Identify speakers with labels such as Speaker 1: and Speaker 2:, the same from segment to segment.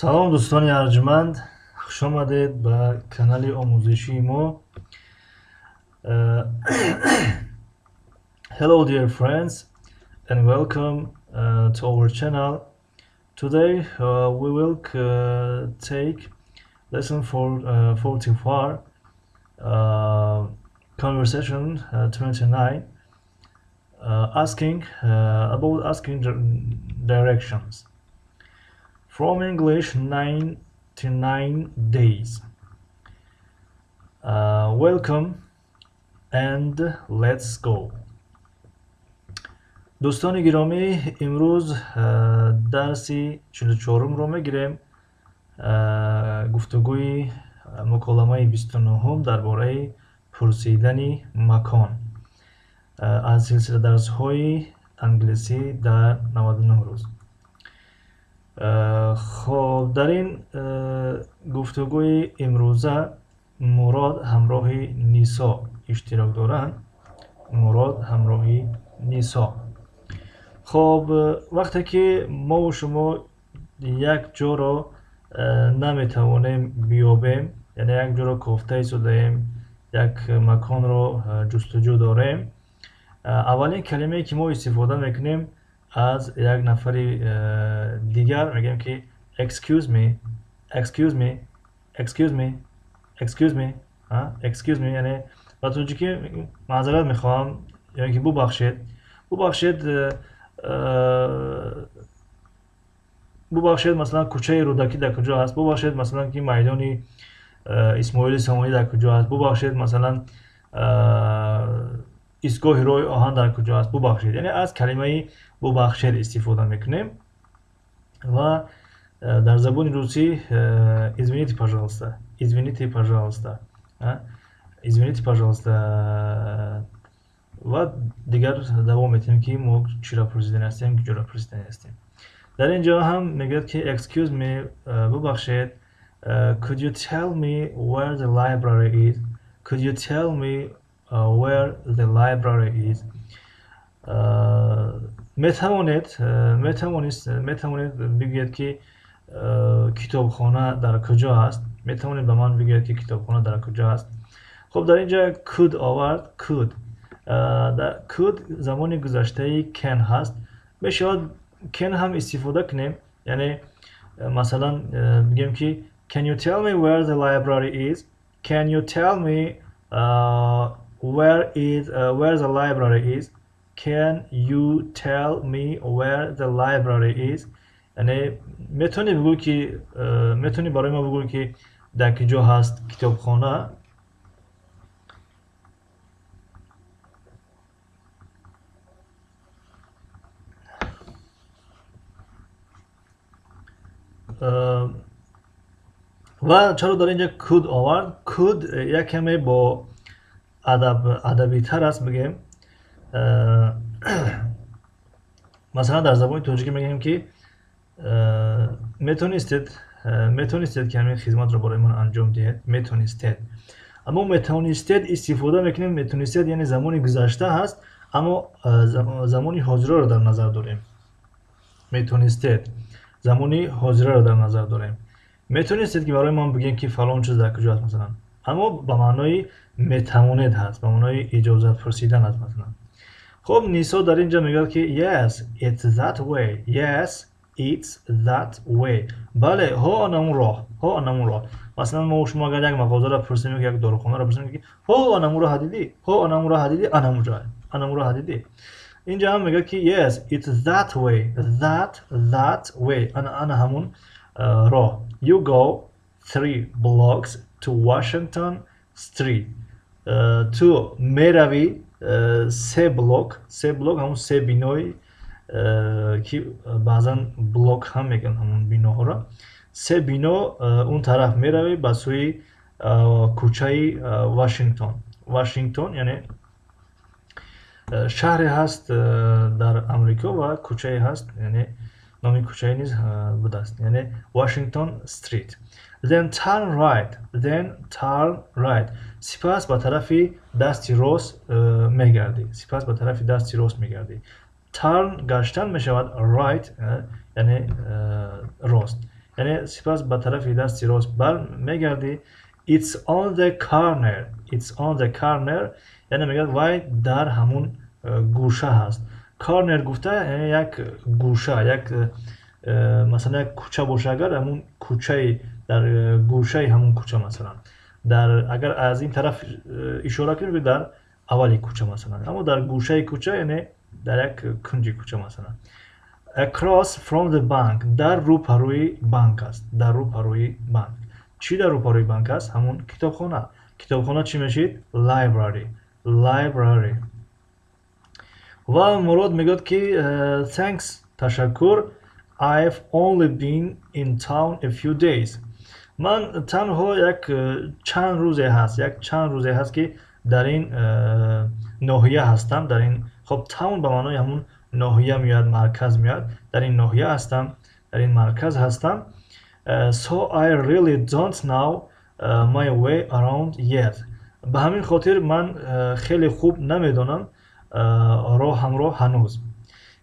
Speaker 1: Салом, дӯстони арҷманд, хушомадед ба канали омӯзишии мо. Hello, dear friends, and welcome to our channel. Today we will take lesson 44, conversation 29, asking about asking directions. From English 99 days. Welcome and let's go. Дӯстони гиромӣ, имрӯз дарси 44-умро мегирем. Гуфтугӯи муколамаи 29-ум дар бораи пурсидани макон аз силсила дарсҳои англисӣ дар 99 рӯз. Хоб, дар ин гуфтугӯи имрӯза Мурод ҳамроҳи Нисо иштирок доранд. Мурод ҳамроҳи Нисо. Хоб, вақте ки мову шумо як ҷоро наметавонем биёбем, яъне як ҷоро кофта истодаем, як маконро ҷустуҷӯ дорем, аввалин калимае ки мо истифода мекунем, аз як нафари дигар мегӯем ки excuse me, excuse me, excuse me, excuse me, excuse me, яъне ба тоҷикӣ маъзарат мехоҳам ё ин ки бубахшед, бубахшед, бубахшед, масалан, кӯчаи Рӯдакӣ дар куҷо аст, бубахшед, масалан, ки майдони Исмоили Сомонӣ дар куҷо аст, бубахшед, масалан, истгоҳи роҳи оҳан дар куҷо аст, бубахшед. Яъне аз калимаи бубахшед истифода мекунем ва дар забони русӣ извините, пожалуйста, извините, пожалуйста, извините, пожалуйста, ва дигар давом метиҳем, ки мо чиро пурсидани ҳастем, куҷоро пурсидани ҳастем. Дар ин ҷо ҳам мегӯяд ки excuse me, бубахшед, could you tell me where the library is? Could you tell me where the library is? Метавонед бигӯед, ки китобхона дар куҷо аст? Метавонед ба ман бигӯед, ки китобхона дар куҷо аст? Хуб, дар ин ҷо could овард. Could, could замони гузаштаи can ҳаст. Мешавад can ҳам истифода кунем, яъне масалан бигӯем ки can you tell me where the library is? Can you tell me where the library is? Can you tell me where the library is? Яъне метавонӣ бигӯӣ ки, метавонӣ барои мо бигӯӣ, ки дар куҷо ҳаст китобхона? Ва чаро дар инҷа could овард? Could як каме бо адабитар аст, бигӯем. Масалан, дар забони тоҷикӣ мегӯем, ки метавонистед ки ҳамин хизматро барои ман анҷом диҳед, метавонистед. Аммо метавонистед истифода мекунем, метавонистед, яъне замони гузашта ҳаст, аммо замони ҳозираро дар назар дорем. Метавонистед, замони ҳозираро дар назар дорем. Метавонистед ки барои ман бигӯем, ки фалон чиз дар куҷо аст, масалан, аммо ба маънои метавонед ҳаст, ба маънои иҷозат пурсидан аст, масалан. Хуб, Нисо дар ин ҷо мегӯяд, ки yes, it's that way. Yes, it's that way. Бале, ҳо, анамун роҳ, ҳо, анамун роҳ. Масалан, мо шумо агар як мағозаро пурсем, як дорухонаро пурсем, ки ҳо, анамун роҳа дидӣ, ҳо, анамун роҳа дидӣ, анамун ҷой, анамун роҳа дидӣ. Инҷа ҳам мегӯяд, ки yes, it's that way, that way, ана ҳамун роҳ. You go three blocks to Washington Street. Ту меравӣ се блок, се блок ҳамун се бинои, ки баъзан блок ҳам мегӯянд ҳамун биноҳоро, се бино он тараф меравӣ ба сӯи кӯчаи Вашингтон. Вашингтон яъне шаҳре ҳаст дар Амрико ва кӯчае ҳаст, яъне номи кӯчае низ будааст, яъне Washington Street. Then turn right, then turn right. Сипас ба тарафи дасти рост мегардӣ, сипас ба тарафи дасти рост мегардӣ. Turn гаштан мешавад, right яъне рост. Яъне сипас ба тарафи дасти рост бар мегардӣ. It's on the corner. It's on the corner. Яъне мегӯяд, вай дар ҳамун гӯша ҳаст. Corner гуфта, яъне як гӯша, як масалан, як кӯча боша агар, ҳамун кӯчаи дар гӯшаи ҳамун кӯча, масалан. Дар агар аз ин тараф ишора кунем, дар аввали кӯча, масалан. Аммо дар гӯшаи кӯча, яъне дар як кунҷи кӯча, масалан. Across from the bank, дар рӯпарӯи банк аст. Дар рӯпарӯи банк. Чӣ дар рӯпарӯи банк аст? Ҳамун китобхона. Китобхона чӣ мешид? Library. Library. Ва Мурод мегӯяд, ки thanks, ташаккур, I've only been in town a few days. Ман танҳо як чанд рӯзе ҳаст, як чанд рӯзе ҳаст, ки дар ин ноҳия ҳастам, дар ин, хоб, town ба маънои ҳамун ноҳия меояд, марказ меояд. Дар ин ноҳия ҳастам, дар ин марказ ҳастам. So I really don't know my way around yet. Ба ҳамин хотир ман хеле хуб намедонам роҳамро ҳанӯз.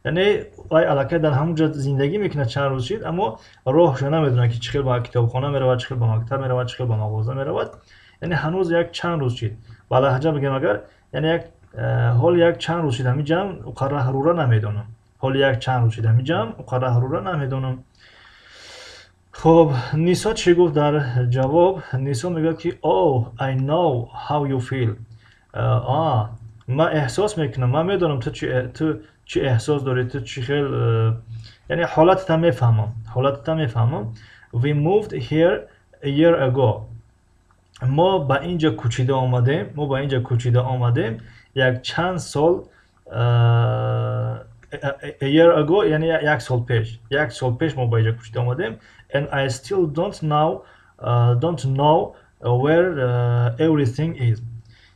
Speaker 1: Яъне вай аллакай дар ҳамон ҷо зиндагӣ мекунад, чанд рӯз шид, аммо роҳшо намедонад, ки чӣ хел ба китобхона меравад, чӣ хел ба мактаб меравад, чӣ хел ба мағоза меравад. Яъне ҳанӯз як чанд рӯз шид. Ба лаҳҷа бигем агар, яъне як ҳол як чанд рӯз шид ҳамиҷам, уқарраҳрура намедонам. Ҳоли як чанд рӯз шид ҳамиҷам, уқарраҳрура намедонам. Хоб, Нисо чӣ гуфт дар ҷавоб? Нисо мегӯяд, ки oh, I know how you feel. А, ман эҳсос мекунам, ман медонам, ту чӣ эҳсос дорӣ, ту чӣ хел, яъне ҳолатата мефаҳмам, ҳолатата мефаҳмам. We moved here a year ago. Мо ба инҷа кӯчида омадем, мо ба инҷа кӯчида омадем як чанд сол, a year ago, яъне як сол пеш, як сол пеш мо ба инҷа кӯчида омадем. And I still don't know where everything is.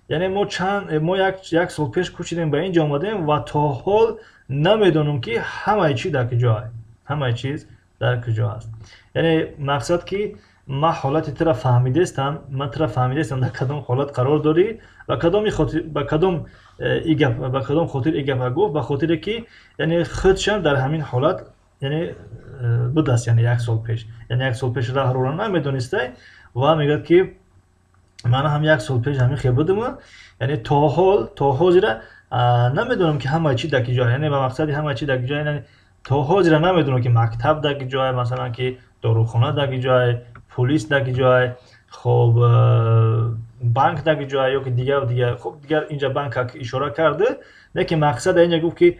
Speaker 1: Яъне мо чанд мо як сол пеш кӯчидем, ба инҷа омадем ва то ҳол намедонам, ки ҳамаи чиз дар куҷо, ҳамаи чиз дар куҷо аст. Яъне мақсад, ки ман ҳолати тура фаҳмидестам, ман тура фаҳмидестам, дар кадом ҳолат қарор дорӣ. Ба кадоми хотир, ба кадом и гап, ба кадом хотир и гапа гуфт? Ба хотире ки, яъне, худшам дар ҳамин ҳолат, яъне, будааст, яъне як сол пеш, яъне як сол пеш роҳрора намедонистай ва мегӯяд, ки ман ҳам як сол пеш ҳамин хел будам, яъне то ҳол, то ҳозира намедонам, ки ҳамаи чи дар куҷо. Яъне ба мақсади ҳамаи чи дар куҷо, яъне то ҳозира намедонам, ки мактаб дар куҷое, масалан, ки дорухона дар куҷое, полис дар куҷое, хоб, банк дар куҷое ё ки дигар дигар. Хоб, дигар инҷа банк ишора карда, лекин мақсад инҷа гуфт, ки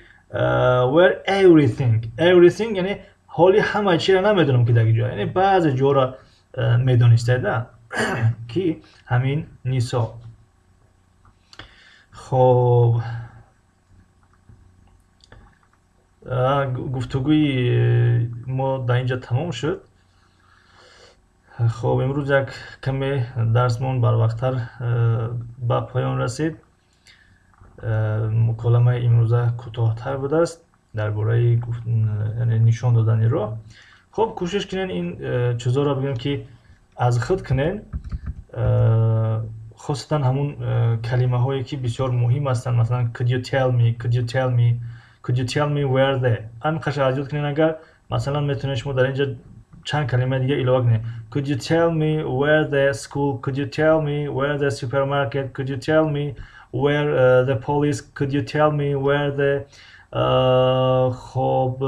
Speaker 1: where everything, everything, яъне ҳоли ҳамаи чиро намедонам, ки дар куҷое. Яъне баъзе ҷоро медонистада, ки ҳамин Нисо. Хоб, гуфтугӯи мо дар инҷа тамом шуд. Хоб, имрӯз як каме дарсмон барвақттар ба поён расид. Муколамаи имрӯза кӯтоҳтар будааст дар бораи, яъне, нишон додани роҳ. Хоб, кӯшиш кунед, ин чизҳоро, бигӯем, ки аз худ кунед, хусусан ҳамун калимаҳое, ки бисёр муҳим ҳастанд, масалан, could you tell me, could you tell me, could you tell me where the. Ҳамин қаша аз ёд кунед агар, масалан, метавонед шумо дар инҷа чанд калимаи дига илова кунед: could you tell me where the school, could you tell me where the supermarket, could you tell me where the police, could you tell me where the хоб,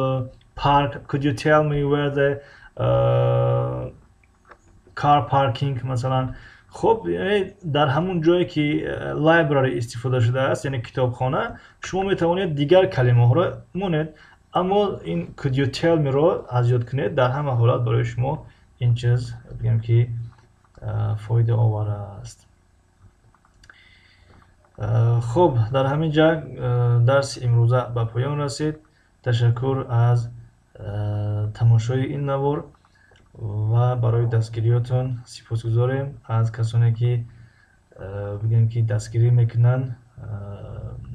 Speaker 1: park, could you tell me where the car parking, масалан. Хуб, яъне дар ҳамун ҷое, ки library истифода шудааст, яъне китобхона, шумо метавонед дигар калимаҳоро монед, аммо ин could you tell me-ро аз ёд кунед. Дар ҳама ҳолат барои шумо ин чиз, бигем, ки фоидаовар аст. Хуб, дар ҳамин ҷа дарси имрӯза ба поён расид. Ташаккур аз тамошои ин навор ва барои дастгириётон. Сипосгузорем аз касоне, ки, бигем, ки дастгирӣ мекунанд,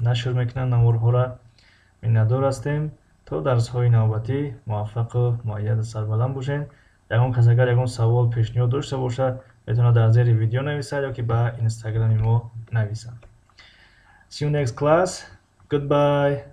Speaker 1: нашр мекунанд наворҳоро. Миннатдор ҳастем. То дарсҳои навбатӣ муваффақу муайяду сарбаланд бошед. Ягон кас агар ягон савол, пешниҳод дошта бошад, метавонад дар зери видео нависад ё ки ба инстаграми мо нависад. See you next class. Goodbye.